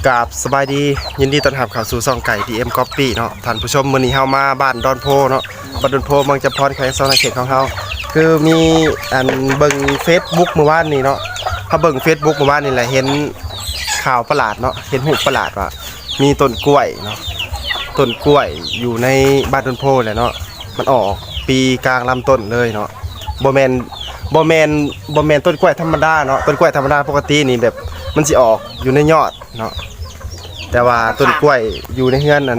ກາບສະບາຍດີ ຍິນດີຕ້ອນຮັບເຂົ້າສູ່ຊ່ອງໄກ່ ດີເອັມ ກັອບປີ້ເນາະ ທ່ານຜູ້ຊົມ. ມື້ນີ້ເຮົາມາບ້ານດອນໂພເນາະ ບ້ານດອນໂພ ເມືອງຈຳພອນ ແຂວງສະຫວັນນະເຂດຂອງເຮົາ. ຄືມີອັນເບິ່ງເຟສບຸກມື້ວານນີ້ເນາະ ເຮົາເບິ່ງເຟສບຸກມື້ວານນີ້ແຫຼະ ເຫັນຂ່າວປະຫຼາດເນາະ ເຫັນຮູບປະຫຼາດວ່າມີຕົ້ນກ້ວຍເນາະ ຕົ້ນກ້ວຍຢູ່ໃນບ້ານດອນໂພແຫຼະເນາະ ມັນອອກປີກາງລຳຕົ້ນເລີຍເນາະ. ບໍ່ແມ່ນ ບໍ່ແມ່ນ ບໍ່ແມ່ນຕົ້ນກ້ວຍທຳມະດາເນາະ ຕົ້ນກ້ວຍທຳມະດາປົກກະຕິນີ້ແບບມັນຊິອອກຢູ່ໃນຍອດ ເນາະ ແຕ່ວ່າຕົ້ນກ້ວຍຢູ່ໃນເຮືອນອັ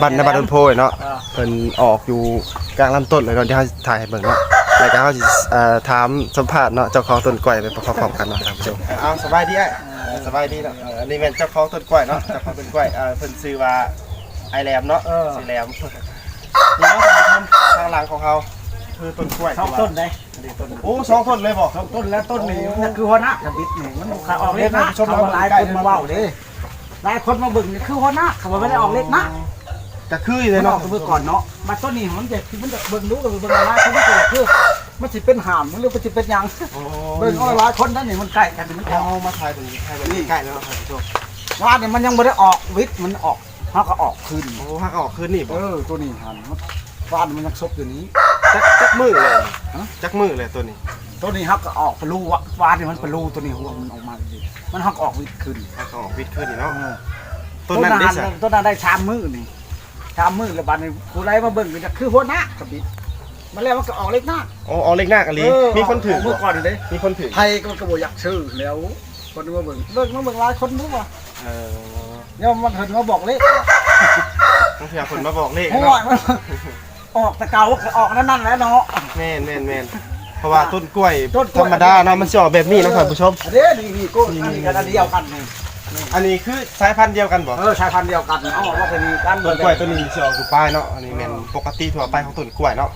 ນບ້ານ ໃນບ້ານຕົ້ນໂພເນາະ ເອີ ເພິ່ນອອກຢູ່ກາງລຳຕົ້ນເລີຍເນາະ. ດຽວເຮົາຖ່າຍໃຫ້ເບິ່ງເນາະ ແລ້ວກໍເຮົາຊິ ເອີ ຖາມສຳພາດເນາະ ເຈົ້າຂອງຕົ້ນກ້ວຍໄປພ້ອມໆກັນເນາະ ທ່ານຜູ້ຊົມ. ເອົາ ສະບາຍດີອ້າຍ. ເອີ ສະບາຍດີເນາະ. ເອີ ອັນນີ້ແມ່ນເຈົ້າຂອງຕົ້ນກ້ວຍເນາະ ເຈົ້າຂອງຕົ້ນກ້ວຍ ເອີ ເພິ່ນຊື່ວ່າອ້າຍແຫຼມເນາະ. ເອີ ຊື່ແຫຼມ. ນີ້ເນາະ ທ່ານຜູ້ຊົມ ທາງຫຼັງຂອງເຮົາຄືຕົ້ນກ້ວຍ ສອງຕົ້ນເດ້. ໂອ້ ສອງຕົ້ນເລີຍບໍ່? ສອງຕົ້ນ ແລ້ວຕົ້ນນີ້ມັນຄືຫົວໜ້າທຳອິດນີ້ ມັນບໍ່ຄ່ອຍອອກເລັກນະ. ເຂົາວ່າຫຼາຍຄົນມາເວົ້າເດ້ ຫຼາຍຄົນມາເບິ່ງນີ້ຄືຫົວໜ້າ ເຂົາວ່າບໍ່ໄດ້ອອກເລັກນະ. ກໍຄືຢູ່ເດ້ເນາະ ເມື່ອກ່ອນເນາະ. ບັດຕົ້ນນີ້ມັນຈະ ມັນຈະເບິ່ງດູ ເບິ່ງຫຼາຍຄົນກໍຄື ມັນຊິເປັນຫາມ ຫຼື ມັນຊິເປັນຫຍັງ. ເບິ່ງເອົາຫຼາຍຄົນນັ້ນນີ້ ມັນໃກ້ກັນ. ເອົາມາຖ່າຍເບິ່ງ ຖ່າຍເບິ່ງໃກ້ແລ້ວເນາະ ທ່ານຜູ້ຊົມ. ວານນີ້ມັນຍັງບໍ່ໄດ້ອອກວິດ ມັນອອກ ເຮົາກໍອອກຄືນ. ໂອ້ ເຮົາກໍອອກຄືນນີ້ບໍ່? ເອີ ໂຕນີ້ຫັ້ນ ວານມັນຍັງສົກຢູ່ນີ້. ຈັກ ຈັກມື້ແລ້ວ? ຮະ? ຈັກມື້ແລ້ວໂຕນີ້? ໂຕນີ້ເຮົາກໍອອກປະລູ ວານນີ້ມັນປະລູ ໂຕນີ້ຮວງມັນອອກມາດີ ມັນ ເຮົາກໍອອກວິດຄືນ. ເຮົາກໍອອກວິດຄືນນີ້ເນາະ. ເອີ ໂຕນັ້ນເດ້ຊະ? ໂຕນັ້ນໄດ້ສາມມື້ນີ້ ສາມມື້ແລ້ວ. ບັດນີ້ຜູ້ໃດມາເບິ່ງກໍຄືຫົວໜ້າທຳອິດ ມາແລ້ວມັນກໍອອກເລັກນະ. ໂອ້ ອອກເລັກນະອີ່ຫຼີ. ເອີ ມີຄົນຖືກ ອອກມື້ກ່ອນເດ້ ມີຄົນຖືກ. ໃຜກໍ ກໍບໍ່ຢາກຊື້ແລ້ວ ຄົນມາເບິ່ງ ເບິ່ງ ມາເບິ່ງຫຼາຍຄົນຢູ່ວ່າ. ເອີ ຍາມມັນເພິ່ນມາບອກເລກ ບາງເທື່ອເພິ່ນມາບອກເລກເນາະ. ໂອ້ຍ ອອກແຕ່ເກົ່າກໍອອກແນວນັ້ນແຫຼະເນາະ. ແມ່ນໆໆ ເພາະວ່າຕົ້ນກ້ວຍທຳມະດາເນາະ ມັນຊິອອກແບບນີ້ເນາະ ທ່ານຜູ້ຊົມ. ເດ້ ນີ້ໆ ໂກ ນີ້ ອັນນີ້ກໍອັນດຽວກັນນີ້. ອັນນີ້ຄືສາຍພັນດຽວກັນບໍ່? ເອີ ສາຍພັນດຽວກັນ. ເອົາມາເປັນກັນ ຕົ້ນກ້ວຍໂຕນີ້ຊິອອກຢູ່ປາຍເນາະ. ອັນນີ້ແມ່ນ ເອີ ປົກກະຕິທົ່ວໄປຂອງຕົ້ນກ້ວຍເນາະ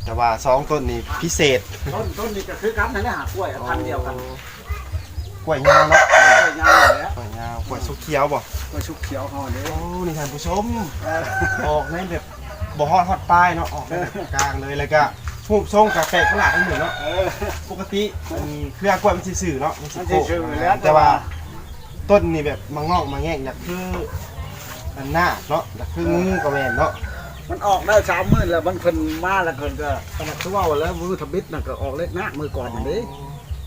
ແຕ່ວ່າສອງຕົ້ນນີ້ພິເສດ. ຕົ້ນ ຕົ້ນນີ້ກໍຄືກັນຫັ້ນແຫຼະ ກ້ວຍ ອໍ ພັນດຽວກັນ. ກ້ວຍຍາວເນາະ ກ້ວຍຍາວແຫຼະ ກ້ວຍຍາວ. ກ້ວຍສຸກຂຽວບໍ່? ກ້ວຍສຸກຂຽວເຮົາເດ້. ໂອ້ ນີ້ທ່ານຜູ້ຊົມ ເອີ ອອກໃນແບບບໍ່ຮອດ ຮອດປາຍເນາະ ອອກໃນແບບກາງເລີຍ ແລ້ວກໍຮູບຊົງກໍແປກປະຫຼາດອີກເນາະ. ເອີ ປົກກະຕິ ອືມ ເຄືອກ້ວຍມັນຊິຊື່ເນາະ ມັນຊິໂຄ້ງ ມັນຊິຊື່ແລ້ວ ແຕ່ວ່າ ແຕ່ວ່າຕົ້ນນີ້ແບບມາງອກມາແງກ ຢາກຄືອັນນາກເນາະ ຢາກຄື ເອີ ງູກໍແມ່ນເນາະ. ມັນອອກໄດ້ສາມມື້ແລ້ວ ມັນ ເພິ່ນມາແລ້ວ ເພິ່ນກໍ ກໍຄືເວົ້າແລ້ວ ມື້ທຳອິດນັ້ນກໍອອກເລກນະ ມື້ກ່ອນນັ້ນເດ້. ອໍ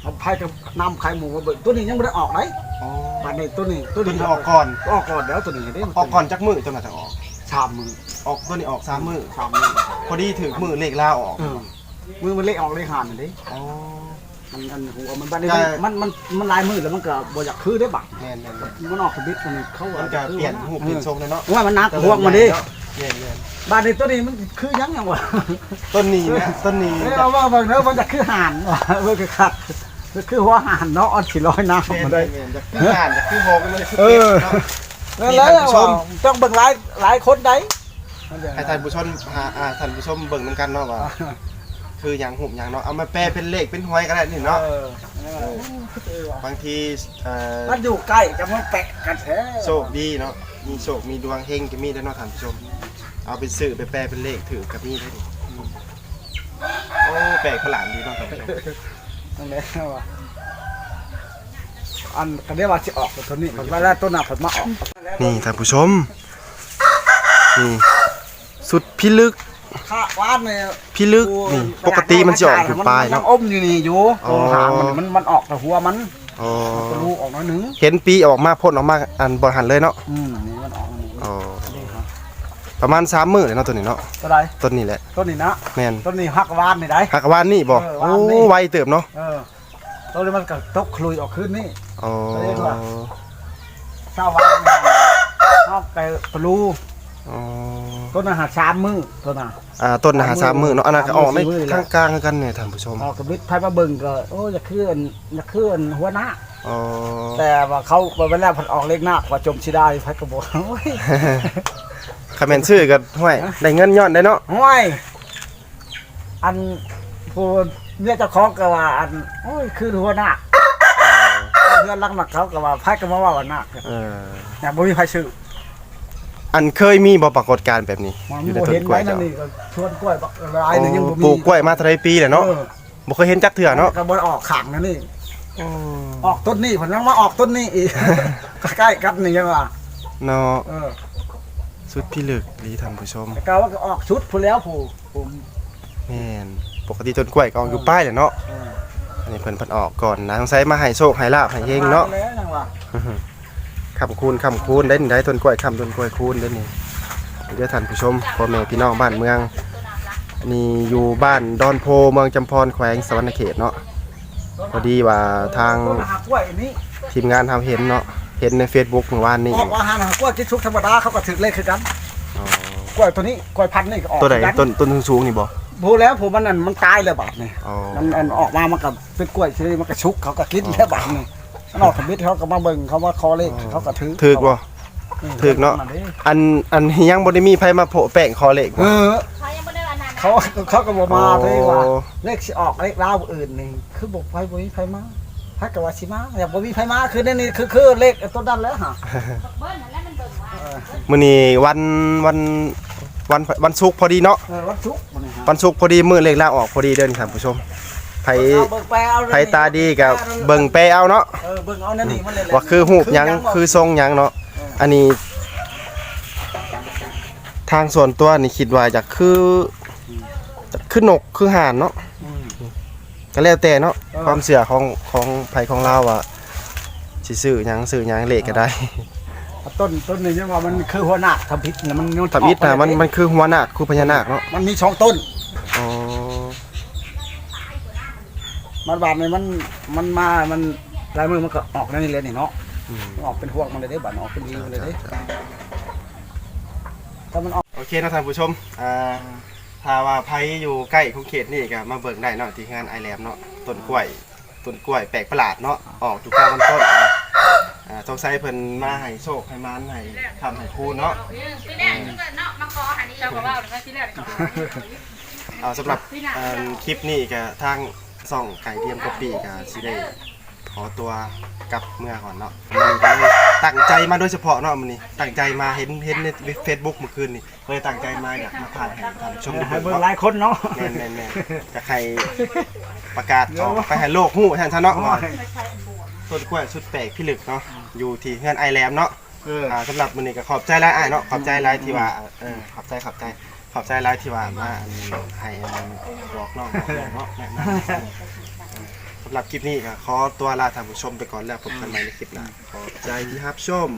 ເອົາໄຜກັບນ້ຳໄຂ່ໝູມາເບິ່ງ ໂຕນີ້ຍັງບໍ່ໄດ້ອອກໃດ໋. ອໍ ບາດນີ້ໂຕນີ້ ໂຕນີ້ອອກກ່ອນ ອອກກ່ອນແລ້ວ ໂຕນີ້ເດ້. ອອກກ່ອນຈັກມື້ໂຕນັ້ນຈະອອກ? ສາມມື້. ອອກ ໂຕນີ້ອອກສາມມື້ ສາມມື້ ພໍດີຖືກມື້ເລກລາວອອກ. ເອີ ມື້ມັນເລກອອກເລກຫ້ານັ້ນເດ້. ອໍ ມັນ ອັນ ຫົວມັນ ບາດນີ້ມັນ ມັນ ມັນຫຼາຍມື້ແລ້ວ ມັນກໍບໍ່ຢາກຄືເດ້ບາດ. ແມ່ນໆໆ ມັນອອກທຳອິດ ມັນເຂົ້າ ມັນກໍປ່ຽນຮູບປ່ຽນຊົງແລ້ວເນາະ. ໂອ້ຍ ມັນໜັກ ເລີ່ມ ຫົວມັນເດ້ ເນາະ. ແມ່ນໆ ບາດນີ້ໂຕນີ້ມັນຄືຫຍັງຫຍັງວະ? ຕົ້ນນີ້ນະ ຕົ້ນນີ້ ເອີ ເວົ້າເບິ່ງເດີ ມັນຈະຄືຫ່ານ ເບິ່ງຄັກໆ ຄືຫົວຫ່ານເນາະ ອັນທີ່ລອຍນ້ຳ. ແມ່ນໆ ຢາກຄືຫ່ານ ຢາກຄືຫົວ ມັນຈະຄື ເອີ ເປັດເນາະ. ນັ້ນແຫຼະ ທ່ານຜູ້ຊົມ ຕ້ອງເບິ່ງຫຼາຍ ຫຼາຍຄົນໃດ໋. ໃຫ້ທ່ານຜູ້ຊົມຫາ ອ່າ ທ່ານຜູ້ຊົມເບິ່ງນຳກັນເນາະວ່າ ຄືຫຍັງ ຮູບຫຍັງເນາະ ເອົາມາແປເປັນເລກເປັນຫວຍກໍໄດ້ນີ້ເນາະ. ເອີ ເອີ ບາງທີ ເອີ ມັນຢູ່ໃກ້ກັນ ມັນແປະກັນແທ້. ໂຊກດີເນາະ ມີໂຊກມີດວງ ເຮັງກໍມີເດ້ເນາະທ່ານຜູ້ຊົມ ເອົາໄປຊື້ໄປແປເປັນເລກຖືກກໍມີເດ້ນີ້. ໂອ້ ແປກປະຫຼາດດີເນາະທ່ານຜູ້ຊົມ. ນັ້ນແຫຼະວ່າ ອັນ ກໍໄດ້ວ່າຊິອອກຕົວນີ້ ເພິ່ນວ່າແລ້ວ ຕົວໜ້າເພິ່ນມາອອກ. ນີ້ທ່ານຜູ້ຊົມ ນີ້ ສຸດພິລຶກ ຂະຫວານນີ້ ພິລຶກນີ້ ໂອ້ຍ ປົກກະຕິມັນຊິອອກຢູ່ປາຍເນາະ ມັນອມຢູ່ນີ້ຢູ່. ອໍ ຕົວຫາງມັນ ມັນ ມັນອອກແຕ່ຫົວມັນ. ອໍ ກໍລູກອອກໜ້ອຍໜຶ່ງ ເຫັນປີອອກມາ ພົ້ນອອກມາ ອັນ ບ່ອນຫັ້ນເລີຍເນາະ. ອືມ ນີ້ມັນອອກນີ້. ອໍ ນີ້ຮະ ປະມານສາມມື້ແຫຼະເນາະ ໂຕນີ້ເນາະ. ໂຕໃດ? ຕົ້ນນີ້ແຫຼະ ຕົ້ນນີ້ນະ. ແມ່ນ ຕົ້ນນີ້ຫັກຫວານນີ້ໄດ໋. ຫັກຫວານນີ້ບໍ່? ເອີ ໂອ້ ໄວເຕີບເນາະ. ເອີ ໂຕນີ້ມັນກໍຕົກຂະລຸຍອອກຄືນນີ້. ອໍ ເຈົ້າວ່າເຮົາໄປປະລູ. ອໍ ໂຕນັ້ນຫາສາມມື້ ໂຕນັ້ນ ອ່າ ຕົ້ນນະຫາສາມມື້ເນາະ ອັນນັ້ນກໍອອກໃນກາງໆຄືກັນນີ້ທ່ານຜູ້ຊົມ. ອອກກະບິດ ໃຜມາເບິ່ງກໍ ໂອ້ ຢາກຄືອັນ ຢາກຄືອັນຫົວໜ້າ. ອໍ ແຕ່ວ່າເຂົາໄປແລ້ວ ເພິ່ນອອກເລກໜ້າ ຂ້ອຍຈົ່ມຊິໄດ້ ໃຜກໍບໍ່ ໂອ້ຍ ຄັນແມ່ນຊື້ກໍ ຫ້ວຍ ຮະ ໄດ້ເງິນຍ້ອນໄດ້ເນາະ. ຫ້ວຍ ອັນຜູ້ເມຍເຈົ້າຂອງກໍວ່າ ອັນ ໂອ້ຍ ຄືຫົວໜ້າ ເຮືອນຫຼັງນັ້ນ ເຂົາກໍວ່າ ໃຜກໍມາເວົ້າວ່າໜ້າ. ເອີ ຍັງບໍ່ມີໃຜຊື້. ອັນເຄີຍມີບໍ່ປາກົດການແບບນີ້ ຢູ່ໃນຕົ້ນກ້ວຍເຈົ້າ? ມັນກໍຊວນກ້ວຍບັກຫຼາຍນີ້ ຍັງບໍ່ມີ. ປູກກ້ວຍມາເທົ່າໃດປີແລ້ວເນາະ. ເອີ ບໍ່ເຄີຍເຫັນຈັກເທື່ອເນາະ. ກໍບໍ່ໄດ້ອອກຂ້າງນັ້ນນີ້ ໂອ້ ອອກຕົ້ນນີ້ ເພິ່ນຍັງມາອອກຕົ້ນນີ້ອີກ ໃກ້ໆກັນນີ້ຍັງວ່າ ເນາະ ເອີ ສຸດພິລຶກອີ່ຫຼີທ່ານຜູ້ຊົມ ແຕ່ເກົ່າກໍອອກສຸດພຸ້ນແລ້ວ ຜູ້ ຜູ້ ແມ່ນ ປົກກະຕິຕົ້ນກ້ວຍກໍອອກຢູ່ ເອີ ປາຍແຫຼະເນາະ ເອີ ອັນນີ້ເພິ່ນ ເພິ່ນອອກກ່ອນນະ ສົງໄສມາໃຫ້ໂຊກໃຫ້ລາບໃຫ້ເຮັງເນາະ ແມ່ນແລ້ວຍັງວ່າ ຄ້ຳຄູນ ຄ້ຳຄູນໄດ໋ນີ້ໄດ໋ ຕົ້ນກ້ວຍຄ້ຳ ຕົ້ນກ້ວຍຄູນໄດ໋ນີ້ ເດີທ່ານຜູ້ຊົມ ພໍ່ແມ່ພີ່ນ້ອງບ້ານເມືອງ ອັນນີ້ຢູ່ບ້ານດອນໂພ ເມືອງຈຳພອນ ແຂວງສະຫວັນນະເຂດເນາະ ພໍດີວ່າທາງທີມງານເຮົາເຫັນເນາະ ເຫັນໃນເຟສບຸກມື້ວານນີ້ ອອກວ່າຫານ ການປລູກພືດສຸກທຳມະດາ ເຂົາກໍຖືກເລກຄືກັນ ອໍ ກ້ວຍໂຕນີ້ ກ້ວຍພັນນີ້ກໍອອກ ໂຕໃດ ຄືກັນ ຕົ້ນ ຕົ້ນສູງໆນີ້ບໍ່? ບໍ່ແລ້ວ ເພາະມັນ ອັນ ມັນຕາຍແລ້ວບາດນີ້ ອໍ ມັນ ອັນ ອອກມາ ມັນກໍເປັນກ້ວຍທີ່ມັນກໍສຸກ ເຂົາກໍກິນ ອໍ ແລ້ວບາດນີ້ ມັນອອກທຳອິດ ເຂົາກໍມາເບິ່ງ ເຂົາວ່າຂໍເລກ ອໍ ເຂົາກໍຖືກ ຖືກບໍ່? ເອີ ຖືກເນາະ ຖືກນະເດ້ ອັນ ອັນຍັງບໍ່ໄດ້ມີໃຜມາໂປະແປ້ງຂໍເລກບໍ່? ເອີ ເຂົາຍັງບໍ່ໄດ້ອັນນັ້ນນະ ເຂົາ ເຂົາກໍບໍ່ມາ ອໍ ເລີຍວ່າ ເລກຊິອອກ ເລກລາວອື່ນນີ້ ຄືບໍ່ ໃຜ ບໍ່ມີໃຜມາ ໃຜກໍວ່າຊິມາ ຍັງບໍ່ມີໃຜມາ ຄືໃນນີ້ ຄື ຄືເລກຕົວນັ້ນແຫຼະຫາ ເບິ່ງຫັ້ນແຫຼະ ມັນເບິ່ງວ່າ ເອີ ມື້ນີ້ວັນ ວັນ ວັນ ວັນສຸກພໍດີເນາະ ເອີ ວັນສຸກ ມື້ນີ້ຫາ ວັນສຸກພໍດີ ມື້ເລກລາວອອກພໍດີເດີທ່ານຜູ້ຊົມ ໃຜ ເບິ່ງແປເອົາ ໃຜຕາດີກໍເບິ່ງແປເອົາເນາະ ເອີ ເບິ່ງເອົາແນວນີ້ມັນແຫຼະ ວ່າຄືຮູບຫຍັງ ຄືຊົງຫຍັງເນາະ ເອີ ອັນນີ້ ທາງສ່ວນຕົວນີ້ຄິດວ່າຢາກຄື ອືມ ຢາກຄືນົກຄືຫ່ານເນາະ ອືມ ກໍແລ້ວແຕ່ເນາະ ເອີ ຄວາມເຊື່ອຂອງ ຂອງໃຜຂອງລາວວ່າຊິຊື້ຫຍັງ ຊື້ຫຍັງເລກກໍໄດ້ ອ່າ ຕົ້ນ ຕົ້ນນີ້ຍັງວ່າມັນຄືຫົວນາກ ທຳອິດນະ ມັນ ທຳອິດນະ ມັນ ມັນຄືຫົວນາກ ຄືພະຍານາກເນາະ ມັນມີສອງຕົ້ນ ອໍ ມັນບາດນີ້ມັນ ມັນມາ ມັນຫຼາຍມື້ມັນກໍອອກແນວນີ້ແຫຼະນີ້ເນາະ ອືມ ອອກເປັນພວກມັນເລີຍເດ້ ບາດອອກເປັນວີມັນເລີຍເດ້ ຖ້າມັນອອກ ໂອເຄເນາະທ່ານຜູ້ຊົມ ອ່າ ຖ້າວ່າໃຜຢູ່ໃກ້ຂົງເຂດນີ້ກໍມາເບິ່ງໄດ້ເນາະ ທີ່ເຮືອນອ້າຍແຫຼມເນາະ ຕົ້ນກ້ວຍ ຕົ້ນກ້ວຍແປກປະຫຼາດເນາະ ອອກຢູ່ກາງລຳຕົ້ນ ອ່າ ສົງໄສເພິ່ນມາໃຫ້ໂຊກໃຫ້ໝານ ໃຫ້ຄ້ຳໃຫ້ຄູນເນາະ ເອີ ເຈົ້າກໍເວົ້າແລ້ວ ເອົາ ສຳລັບ ເອີ ຄລິບນີ້ກໍທາງຊ່ອງໄກ່ດຽມກະປິກໍຊິໄດ້ ຂໍຕົວກັບເມືອກ່ອນເນາະ ມື້ນີ້ກໍເລີຍຕັ້ງໃຈມາໂດຍສະເພາະເນາະ ມື້ນີ້ຕັ້ງໃຈມາ ເຫັນ ເຫັນໃນເຟສບຸກມື້ຄືນນີ້ ເລີຍຕັ້ງໃຈມາ ຢາກມາຖ່າຍໃຫ້ທ່ານຜູ້ຊົມໄດ້ເບິ່ງເນາະ ໃຫ້ເບິ່ງຫຼາຍຄົນເນາະ ແມ່ນໆໆ ຢາກໃຫ້ປະກາດອອກໄປໃຫ້ໂລກຮູ້ວ່າຊັ້ນຊະເນາະ ໂອ້ຍ ວ່າຕົ້ນກ້ວຍສຸດແປກພິລຶກເນາະ ຢູ່ທີ່ເຮືອນອ້າຍແຫຼມເນາະ ເອີ ອ່າ ສຳລັບມື້ນີ້ກໍຂອບໃຈຫຼາຍອ້າຍເນາະ ຂອບໃຈຫຼາຍທີ່ວ່າ ເອີ ຂອບໃຈ ຂອບໃຈ ຂອບໃຈຫຼາຍທີ່ວ່າມາ ອັນ ໃຫ້ ອັນ ບອກນ້ອງບອກແມ່ເນາະ ແນະນຳ ສຳລັບຄລິບນີ້ກໍຂໍຕົວລາທ່ານຜູ້ຊົມໄປກ່ອນແລ້ວ ພົບກັນໃໝ່ໃນຄລິບໜ້າ ຂອບໃຈທີ່ຮັບຊົມ.